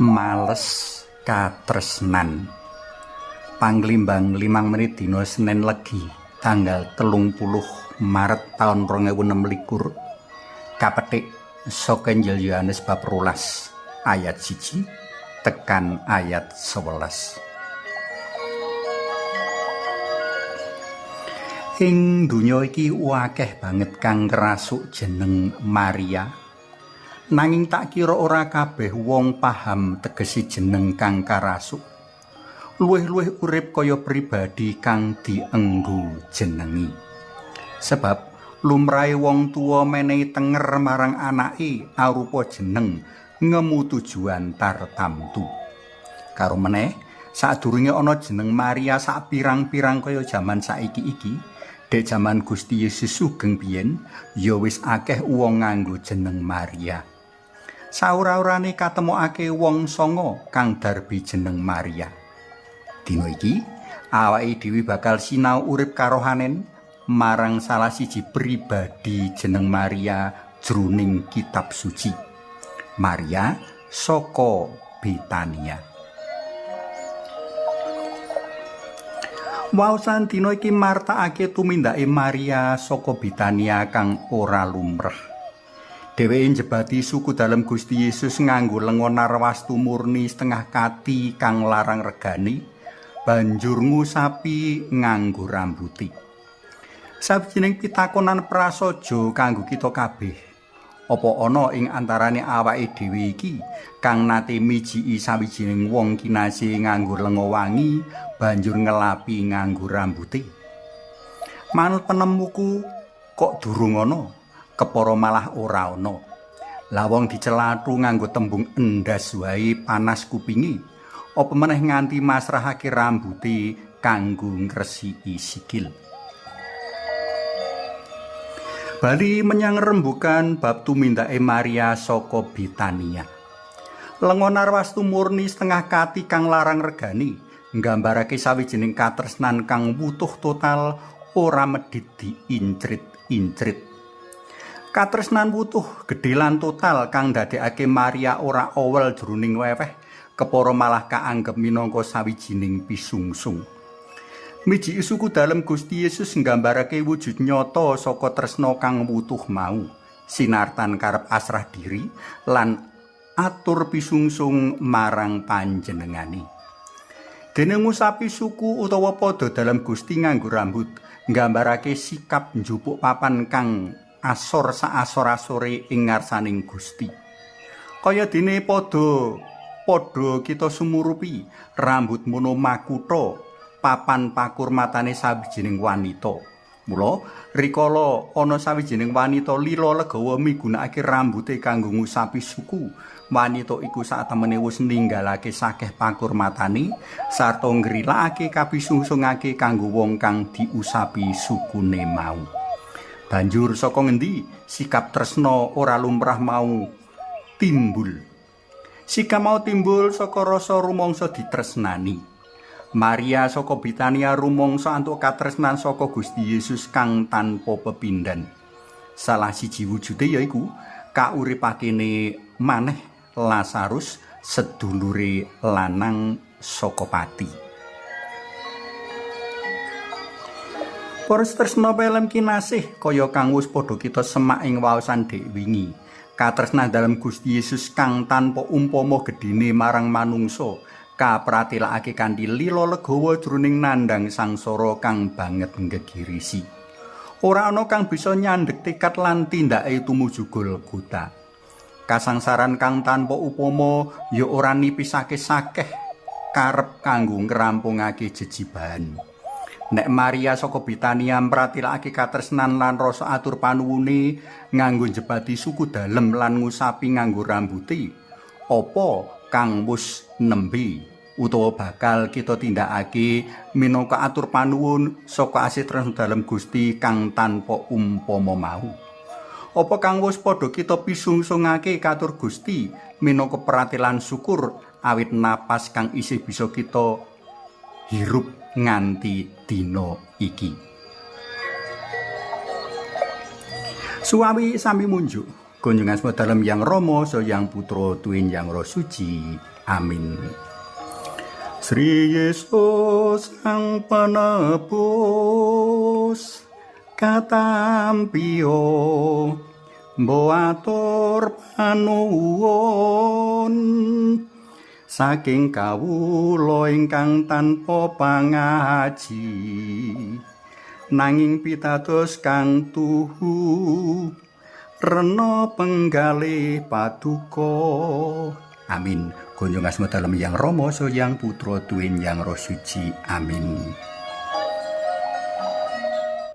Males katresnan. Panglimbang 5 menit dina Senin Legi tanggal 30 Maret taun 2026 kapetik saka Injil Yohanes bab 12 ayat 1 tekan ayat 11. Ing donya iki akeh banget kang ngrasuk jeneng Maria. Nanging tak kira ora kabeh wong paham tegese jeneng kang karasuk. Luwih-luwih urip kaya pribadi kang dienggo jenengi. Sebab lumrahe wong tuwa menehi tenger marang anake arupa jeneng ngemu tujuan tartamtu. Karo meneh, sadurunge ana jeneng Maria sak pirang-pirang kaya jaman saiki iki, dek jaman Gusti Yesus sugeng biyen ya wis akeh wong nganggo jeneng Maria. Saura-urane katemokake wong songo kang darbi jeneng Maria. Dina iki awake dhewe bakal sinau urip karohanen marang salah siji pribadi jeneng Maria jroning kitab suci. Maria saka Betania. Waosan dina iki martakake tumindake Maria saka Betania kang ora lumrah. Dheweke njebati suku dalem Gusti Yesus nganggo lenga narwastu murni setengah kati kang larang regane, banjur ngusapi nganggo rambuti. Sawijining pitakonan prasaja kanggo kita kabeh. Apa ana ing antarane awake dhewe iki kang nate mijiki sawijining wong kinasih nganggo lenga wangi banjur ngelapi nganggo rambuté? Manut penemuku kok durung ana, kepara malah ora ana. Lah wong dicelathu nganggo tembung endas wae panas kupinge, apa meneh nganti masrahake rambuté kanggo ngresiki sikil. Bali menyang rembukan bab tumindake Maria saka Betania. Lenga narwastu murni setengah kati kang larang regane, nggambarake sawijining katresnan kang wutuh total ora medhit diincrit-incrit. Katresnan wutuh gedhe lan total kang ndadekake Maria ora owel jroning weweh, kepara malah kaanggep minangka sawijining pisungsung. Mijiki suku dalem Gusti Yesus nggambarake wujud nyata saka tresna kang wutuh mau, sinartan karep asrah diri lan atur pisungsung marang panjenengane. Dene ngusapi suku utawa padha dalem Gusti nganggo rambut, nggambarake sikap njupuk papan kang asor saasor-asore ing ngarsaning Gusti. Kaya dene padha padha kita sumurupi rambut mono makutha papan pakurmatane sawijining wanita. Mula rikala ana sawijining wanita lila legawa migunakake rambute kanggo ngusapi suku, wanita iku satemene wis ninggalake sakeh pakurmatane sarta ngrilakake kapisungsungake kanggo wong kang diusapi sukune mau. Banjur saka ngendi sikap tresna ora lumrah mau timbul? Sikap mau timbul saka rasa rumangsa ditresnani. Maria saka Betania rumangsa antuk katresnan saka Gusti Yesus kang tanpa pepindhan. Salah siji wujude yaiku kauripakene maneh Lazarus sedulure lanang saka pati. Para tresna pelem kinasih kaya kang wis padha kita semak ing waosan dek wingi. Katresnan dalem Gusti Yesus kang tanpa umpama gedhene marang manungsa kapratelakake kanthi lila legawa jroning nandhang sangsara kang banget nggegirisi. Ora ana kang bisa nyandhek tekad lan tindake tumuju Golgota. Kasangsaran kang tanpa upama ya ora nipisake sakeh karep kanggo ngrampungake jejibahan. Nek Maria saka Betania mratelakake katresnan lan rasa atur panuwune nganggo njebati suku dalem lan ngusapi nganggo rambuté, apa kang wis nembe utawa bakal kita tindakake minangka atur panuwun saka asih tresna dalem Gusti kang tanpa umpama mau? Apa kang wis padha kita pisungsungake katur Gusti minangka pratelan syukur awit napas kang isih bisa kita hirup nganti dina iki? Suwawi sami munjuk. Kunjungan asma dalem Yang Rama, Yang Putra, tuwin Yang Roh Suci. Amin. Sri Yesus Sang Penebus, katampio mbo atur panuwun saking kawula ingkang tanpa pangaji, nanging pitados kang tuhu rena penggalih paduka. Amin. Kunjung asma dalem Yang Rama, Yang Putra, tuwin Yang Roh Suci. Amin.